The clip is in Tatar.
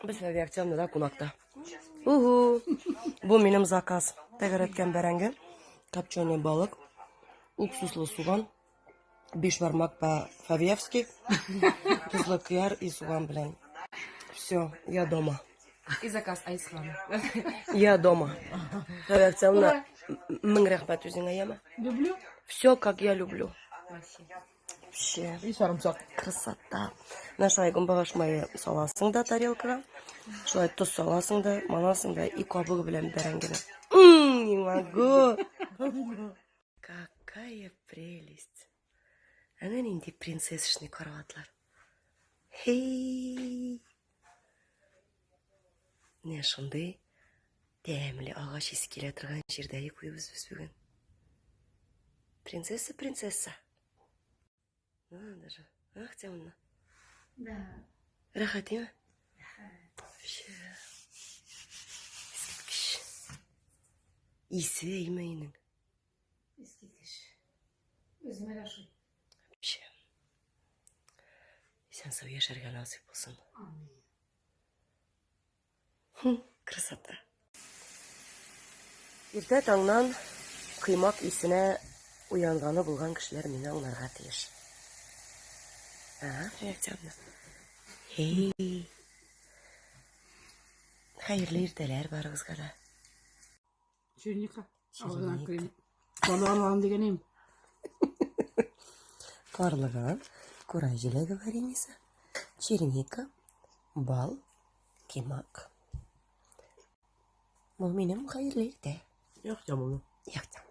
Без авиакционныйда кунакта. Уху. Бу минем заказ. Тәгәрәткән бәрәңге, копченый балык, уксуслы суган, бишбармак по-фавьевски, тозлы кыяр и суган белән. Все, я дома. И заказ Айслана. Я дома. Авиакционна мең рәхмәт үзеңә, яме. Люблю. Все, как я люблю. Спасибо. Вообще. И сарымсак. Красота. Менә шулай гөмбәгаш мае саласың да тарелкага. Шулай тоз саласың да, манасың да и кабыгы белән бәрәңгене. Не могу. Какая прелесть. Әнә нинди принцессный караватлар. Хей. Менә шундый тәмле агач исе килә торган җирдә йоклыйбыз без бүген. Принцесса, принцесса. Надо же. Ах, темно. Да. Рәхәт, име? Вообще. Искиткеч. Исе име инең. Искиткеч. Үземә дә шул. Вообще. Исән сау яшәргә насыйп булсын. Амин. Красота. Иртә таңнан коймак исенә уянганы булган кешеләр мине аңларга тиеш. Ага, реакциямне. Хей. Хәерле иртәләр барыгызга да. Черника. Авызына Черника. керим. Карлыган алам дигән идем. Карлыган, кура җиләге вареньесы, черника, бал, кимак. Бу минем хәерле иртә. Юк, тәмле. Юк, тәмле.